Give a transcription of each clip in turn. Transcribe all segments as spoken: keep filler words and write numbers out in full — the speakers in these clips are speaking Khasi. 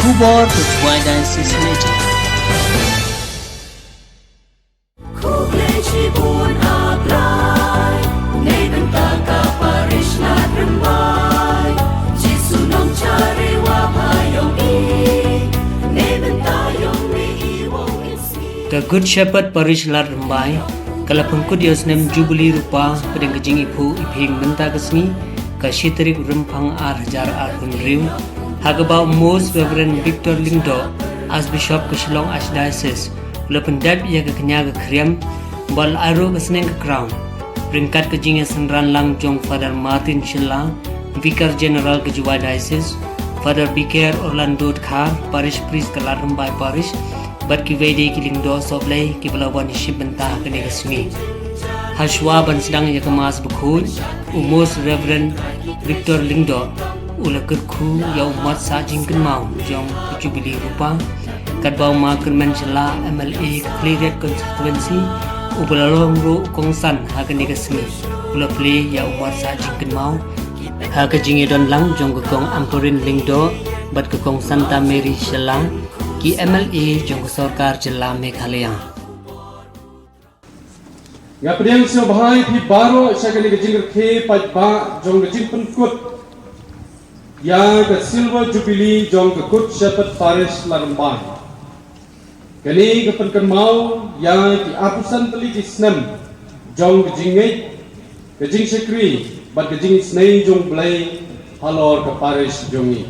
Khubor ka Jowai Diocese Media. Khublei shibun A Blai, na ka bynta ka parish Lad Rymbai. Jisu Nongchare wa bha ïong i, na ka bynta ïong me i wong in sngi. Ka Good Shepherd Parish Lad Rymbai ka la pynkut ïa u snem Jubilee Rupa, pdeng ka jingiphuh iphieng mynta ka sngi, ka shi tarik Rymphang ar hajar arphew hynriew, ha kaba u Most Reverend Victor Lyngdoh, Archbishop ka Shillong Archdiocese, u la pyndep ïa ka kñia ka khriam, bad la ai ruh ka sneng ka crown, ryngkat ka jingïasynran lang jong Father Martin Shylla, Vicar General ka Jowai Diocese, Father Biker Orlando Dkhar, Parish Priest ka Lad Rymbai Parish, bad kiwei de ki lyngdoh sohblei kiba la wan ïashim bynta ha kane ka sngi. Hashwa ban sdang ïa ka Mass bakhuid, u Most Reverend Victor Lyngdoh u la kyrkhu ïa u mat sah jingkynmaw jong ka Jubilee Rupa, katba u Ma Kyrmen Shylla, M L A ka Khliehriat Constituency, uba la long ruh u kongsan ha kane ka sngi, u la plie ïa u mat sah jingkynmaw ha ka jingïadon lang jong ka Kong Ampareen Lyngdoh bad ka Kong Santa Mary Shylla, ki M L A jong ka Sorkar Jylla Meghalaya. Nga pdiang sngewbha ïa phi baroh sha kane ka jingrakhe paidbah jong ka jingpynkut ïa ka Silver Jubilee jong ka Good Shepherd Parish Lad Rymbai. Kane ka pynkynmaw ïa ki arphew san tylli ki snem jong ka jingngeit, ka jingshakri bad ka jingisynei jong U Blei halor ka parish jong ngi.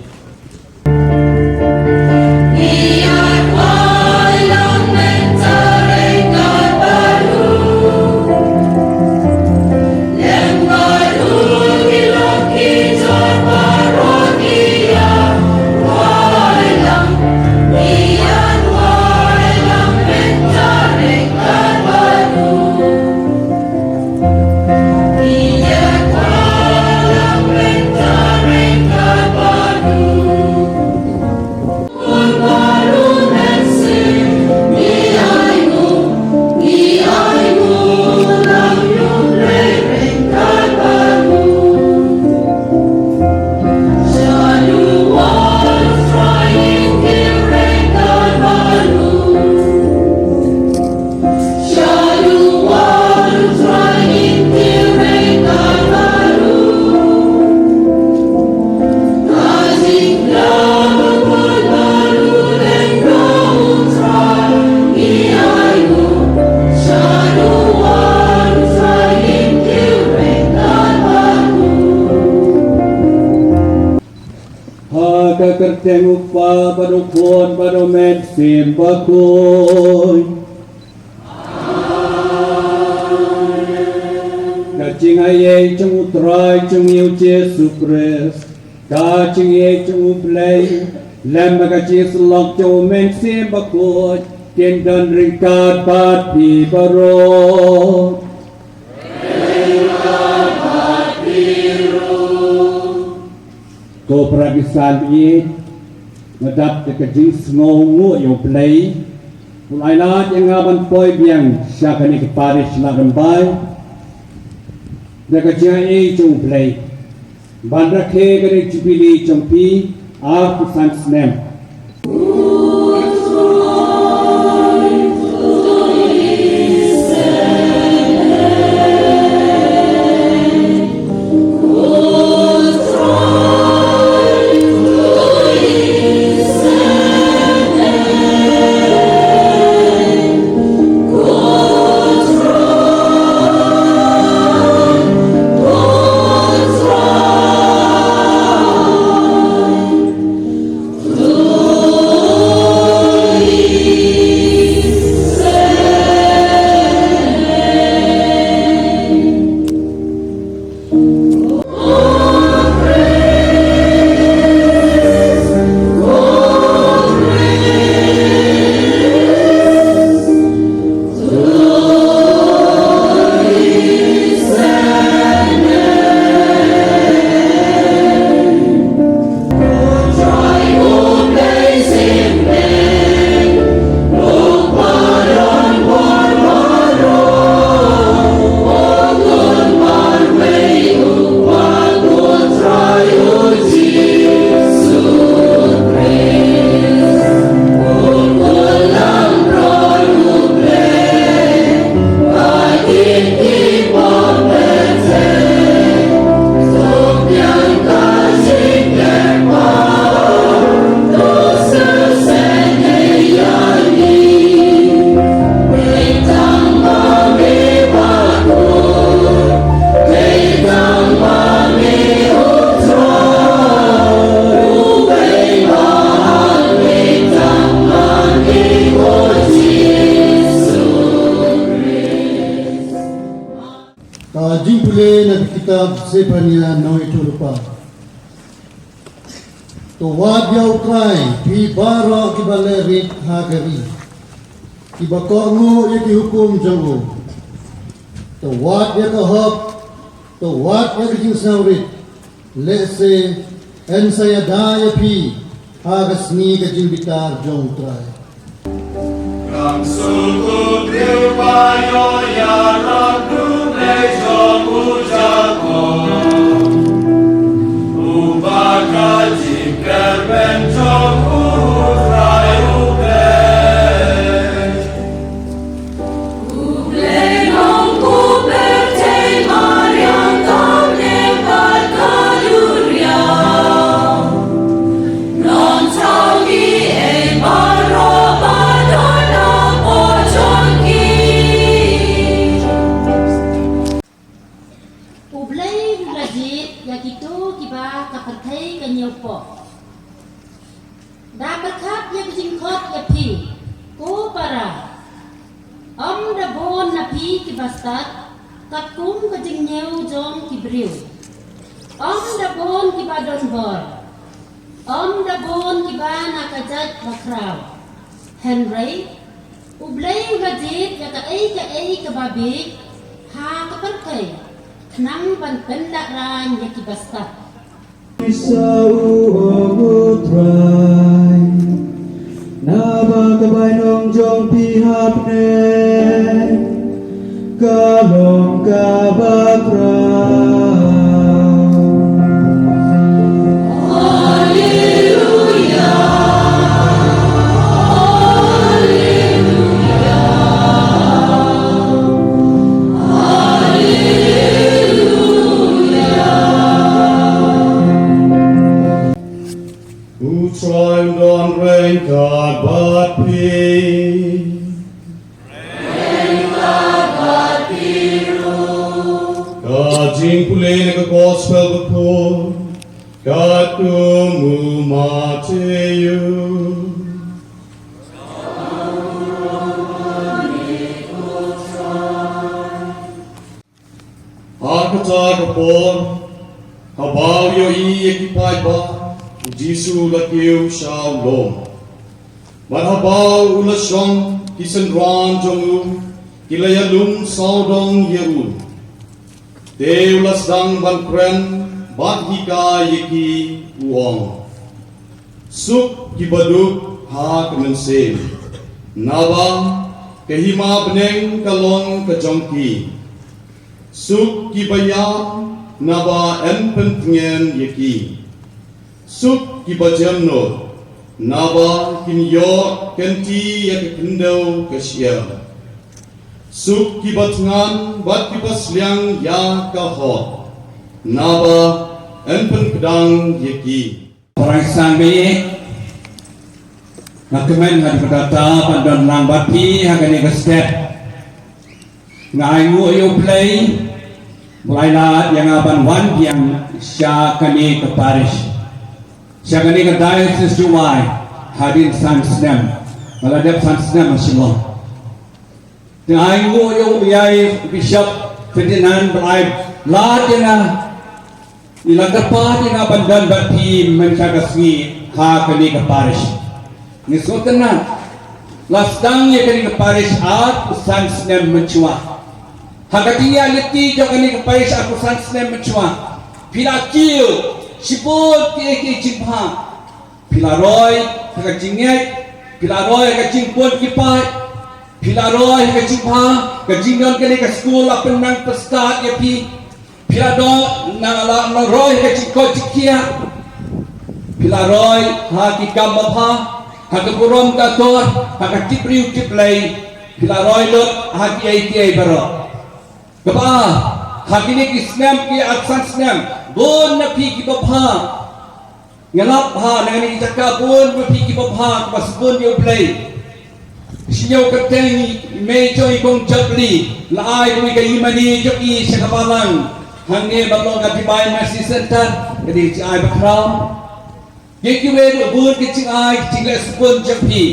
Ha ka kyrteng u Kpa bad u Khun bad u Mynsiem Bakhuid. Ka jingaiei jong u Trai jong ngi u Jisu Khrist, ka jingaiei jong u Blei, lem bad ka jingïasyllok jong u Mynsiem Bakhuid, kin don ryngkat bad phi baroh. Ko para bangeit, nga dap da ka jingsngewnguh ïa u Blei u la ai lad ïa nga ban poi biang sha kane ka parish Lad Rymbai da ka jingaiei jong u Blei ban rakhe kane ka Jubilee jong phi arphew san snem. Na ka kitab Sephania nongïathuhlypa. To wad ïa U Trai, phi baroh kiba leh rit ha ka ri, kiba kohnguh ïa ki hukum jong u. To wad ïa ka hok, to wad ïa ka jingsngewrit, lehse yn sa ïada ïa phi ha ka sngi ka jingbitar jong U Trai. U Blei u la jied ïa kito kiba ka pyrthei ka ñiewpoh. Da pyrkhat ïa ka jingkhot ïa phi, ko para. Ym da bun na phi kiba stad, katkum ka jingñiew jong ki briew. Ym da bun kiba don bor. Ym da bun kiba na ka jait bakhraw. Hynrei U Blei u la jied ïa kaei kaei kaba bieit ha ka pyrthei, khnang ban pynlehrain ïa kiba stad. Sa u ong U Trai, naba ka bainong jong phi hapdeng ka long kaba khraw. U Trai un don ryngkat bad phi. Ka jingpule na ka Gospel Bakhuid katkum u Mathaios. Ha kata ka por, haba u ïohi ïa ki paidbah, u Jisu u la kiew sha u lum. Bad haba u la shong, ki synran jong u ki la ïalum sawdong ïa u. Te u la sdang ban kren bad hikai ïa ki, u ong: Suk kiba duk ha ka mynsiem, naba ka hima bneng ka long ka jong ki. Suk kiba ïam, naba yn pyntngen ïa ki. Suk kiba jemnud, naba kin ïoh kynti ïa ka khyndew ka shyiap. Suk kiba thngan bad kiba sliang ïa ka hok, naba yn pynkdang ïa ki. Para ngi sngewbha, nga kmen nga dei kata ban don lang bad phi ha kane ka step. Nga ainguh ïa U Blei ba u la ai lad ïa nga ban wan biang sha kane ka parish, sha kane ka diocese Jowai, hadien san snem. Nga la dep san snem ha Shillong. Te nga ainguh ïa u, ïa i Bishop Ferdinand ba u la ai lad ïa nga, u la kyrpad ïa nga ban don bad phi mynta ka sngi ha kane ka parish. Ngi sngewtynnat, la sdang ïa kane ka parish arphew san snem mynshuwa. Ha ka jingïaleit jong kane ka parish arphew san snem mynshuwa, phi la kiew shibun kiei kiei ki jingbha. Phi la roi ha ka jingngeit, phi la roi ha ka jingbun ki paid, phi la roi ha ka jingbha, ka jingdon kane ka skul la pynnang pyrshah ïa phi. Phi la don, nang la, la roi ha ka jingkoit jingkhiah. Phi la roi ha ki kam babha, ha ka burom ka akor, ha ka tip briew tip Blei. Phi la roi lut ha kiei kiei baroh. Kaba, ha kine ki snem ki arphew san snem, bun na phi kiba bha. Nga lap ha, na kane ka jaka bun na phi kiba bha, kiba sbun ïa U Blei. Shi ïa u kyrteng i mei jong i Kong Jabli, la ai da i ka ïingmane jong i sha ka balang. Hangne ba long ka Divine Mercy Center, ka dei ka jingai bakhraw. Ïa kiwei ruh bun ki jingai, ki jingleh sbun jong phi.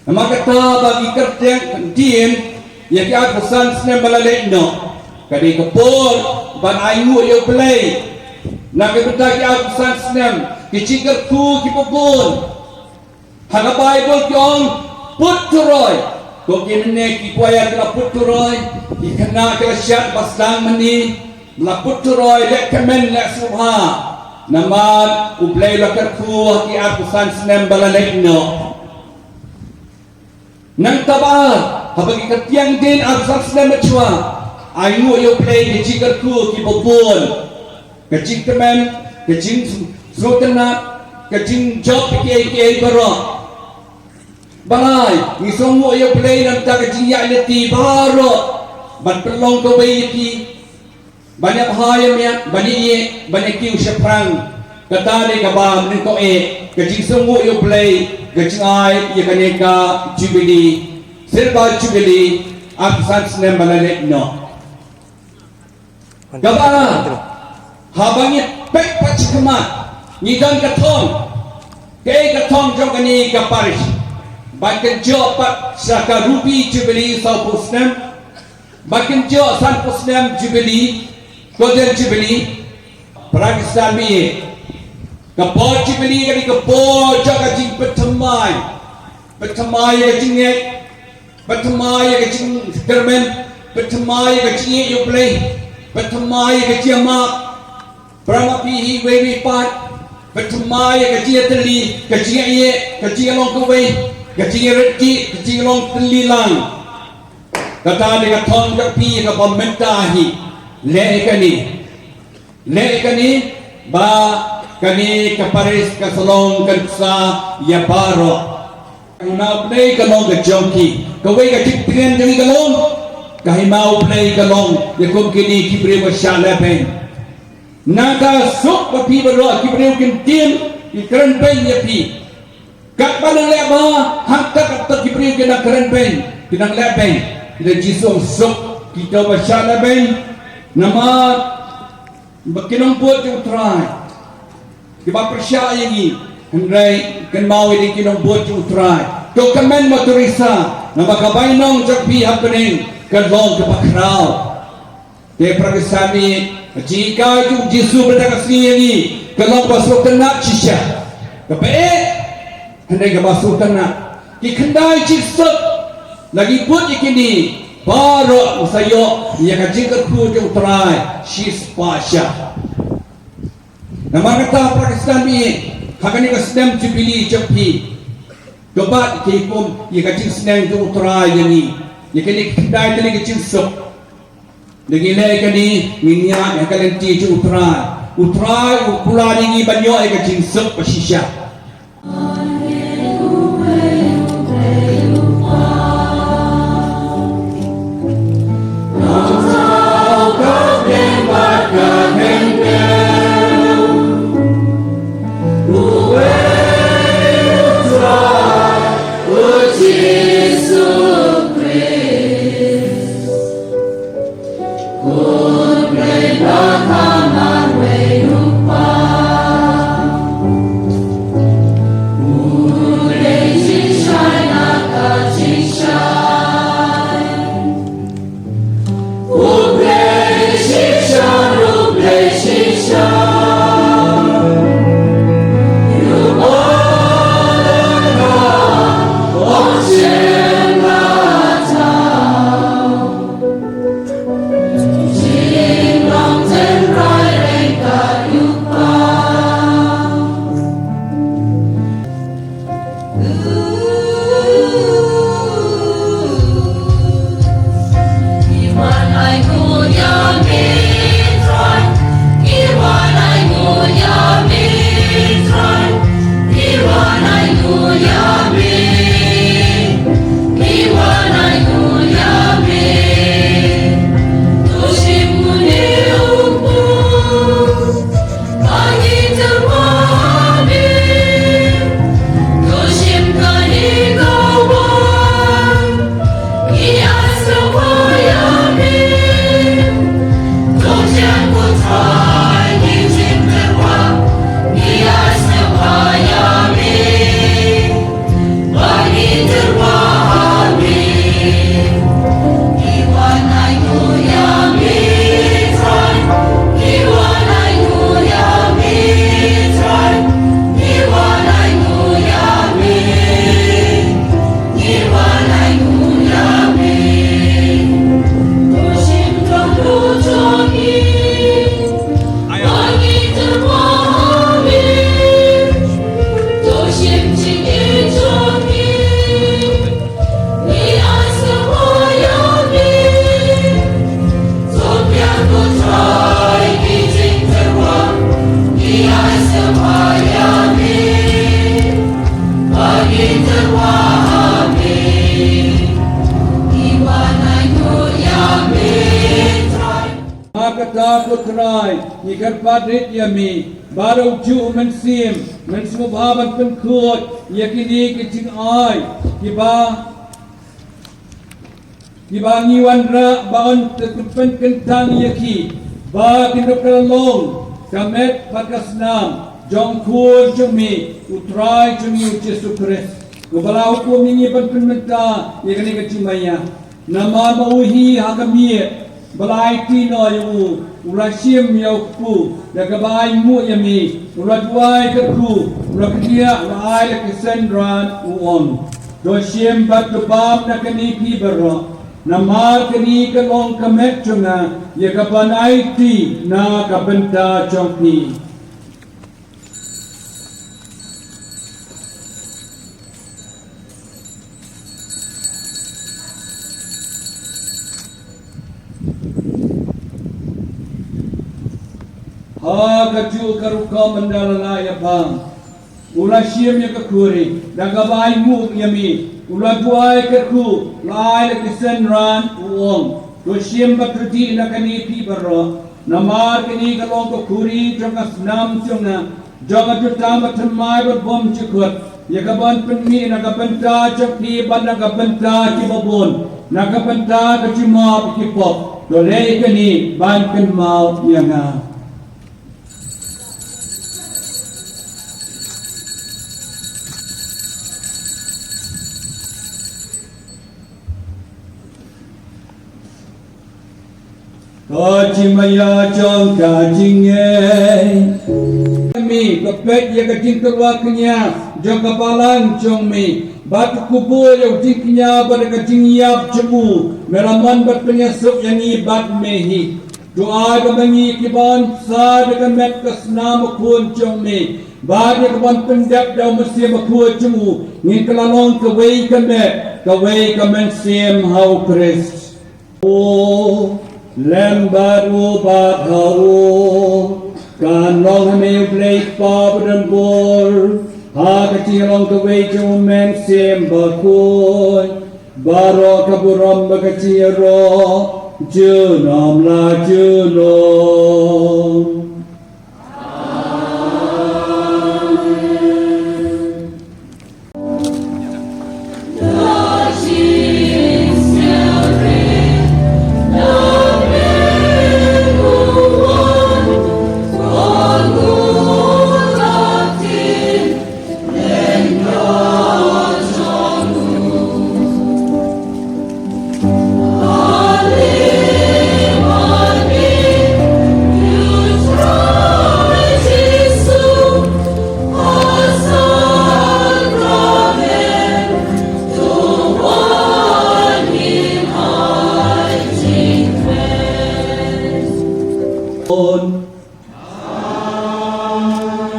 Namar kata ba ngi kyrteng ktien ïa ki arphew san snem ba la leit noh, ka dei ka por ban ai nguh ïa U Blei. Na ka bynta ki arphew san snem, ki jingkyrkhu kiba bun. Ha ka Baibl ki ong, put thuroi. Ko ki mynne ki kwaya ki la put thuroi, ki khynnah ki la shad ba sdang mynne, la put thuroi, leh kmen, leh sngewbha. Namar U Blei u la kyrkhu ha ki arphew san snem ba la leit noh. Nangta ba ar, haba ki kyrtiang dien arphew san snem mynshuwa, ai nguh ïa U Blei ki jingkyrkhu kiba bun. Ka jingkmen, ka jingsngewtynnat, ka jingjop kiei kiei baroh. Balei, ngi sngewnguh ïa U Blei nangta ka jingïaid lynti baroh, ban pynlong kawei ïa ki, ban ïa bha ïa miat, ban ïa ïeh, ban ïa kiew shaphrang. Kata dei kaba mynta eh, ka jingsngewnguh ïa U Blei, ka jingai ïa kane ka Jubili, Silver Jubili, arphew san snem ba la leit noh. Kaba, haba ngi peit pat shakhmat, ngi don ka thong, kaei ka thong jong kane ka parish. Ban kynjoh pat sha ka Ruby Jubili sawphew snem, ban kynjoh sanphew snem Jubili, Golden Jubili, para Khristan baieit. Ka por Jubili ka dei ka por jong ka jingpynthymmai. Pynthymmai ïa ka jingngeit, pynthymmai ïa ka jingkyrmen, pynthymmai ïa ka jingïeit ïa U Blei, pynthymmai ïa ka jingmap. Para ma phi hi wei wei pat, pynthymmai ïa ka jingïatylli, ka jingïaieh, ka jinglong kawei, ka jingïarit ki, ka jinglong tylli lang. Kata dei ka thong jong phi ïa kaba mynta hi. Leh ïa kane. Leh ïa kane, ba kane ka parish ka sa long kan sa ïa baroh. Ka hima U Blei ka long ka jong ki. Kawei ka jingtngen jong ki ka long, ka hima U Blei ka long ïa kum kine ki briew ba shah lehbeiñ. Na ka suk ba phi baroh ki briew kin tieng, ki kren beiñ ïa phi. Katba nang leh bha, hangta katba ki briew ki nang kren beiñ, ki nang lehbeiñ. Ki da Jisu suk kita ba shah lehbeiñ. Namar ba ki nongbud jong U Trai kiba pyrshah ïa ngi. Hynrei kynmaw ïa ki nongbud jong U Trai. To kmen ma Teresa, namar ka bainong jong phi ha bneng ka long kaba khraw. Te para Khristan, ka jinghikai jong U Jisu mynta ka sngi ïa ngi ka long kaba sngewtynnat shisha. Kaba eh, hynrei kaba sngewtynnat. Ki khyndai jingsuk, la ngi bud ïa kine baroh, ngi sa ïoh ïa ka jingkyrkhu jong U Trai shispah shah. Namar kata para Khristan, ha kane ka snem Jubili jong phi, to bat ïa ki hukum, ïa ka jingsneng jong U Trai ïa ngi, ïa kine ki khyndai tylli ki jingsuk. Da ngi leh kane, ngin ïaid ha ka lynti jong U Trai. U Trai u kular ïa ngi ban ïoh ïa ka jingsuk ba shisha. Ta ko Trai, ngi kyrpad rit ïa me, ba u juh u Mynsiem, men sngewbha ban pynkhuid ïa kine ki jingai, kiba, kiba ngi wanrah ba yn pynkyntang ïa ki, ba kin ïoh ka long ka met bad ka snam jong u Khun jong me, u Trai jong ngi u Jisu Khrist. Uba la hukum ïa ngi ban pynmynta ïa kane ka jingmaïa. Namar ba u hi ha ka miet, ba la aiti noh ïa u, u la shim ïa u kpu, da kaba ainguh ïa me, u la duwai kyrkhu, u la kdiah, u la ai la ki synran, u ong: To shim bad to bam na kane phi baroh, namar kane ka long ka met jong nga, ïa kaban aiti na ka bynta jong phi. Ha kajuh ka rukom ynda la lah ïa bam, u la shim ïa ka khuri, da kaba ainguh ïa me, u la duwai kyrkhu, la ai la ki synran, u ong: To shim bad to dih na kane phi baroh, namar kane ka long ka khuri jong ka snam jong nga, jong ka jutang bathymmai bad bymjukut, ïa kaban pynmih na ka bynta jong phi bad na ka bynta kiba bun, na ka bynta ka jingmap ki pop. To leh kane ban kynmaw ïa nga. Ka jingmaïa jong ka jingngeit. Me, to peit ïa ka jingkyrwa kñia jong ka balang jong me, bad to khublei ïa u jingkñia bad ka jingïap jong u, me la mon bad pynïasuk ïa ngi bad me hi. To ai ba ma ngi kiban sa da ka met ka snam u Khun jong me, bad ïa kaban pyndep da u Mynsiem Bakhuid jong u, ngin kylla long kawei ka met, kawei ka mynsiem ha u Khrist. U lem bad u bad ha u, kan long ha me u Blei Kpa badon bor, ha ka jinglong kawei jong u Mynsiem Bakhuid, baroh ka burom bad ka jingïaroh junom la junom.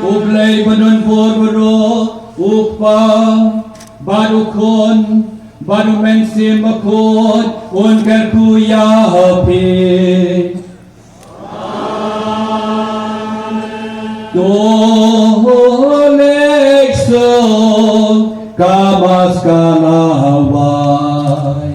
U Blei badon bor baroh, u Kpa, bad u Khun, bad u Mynsiem Bakhuid, un kyrkhu ïa phi. To leit suk, ka Mass ka la wai.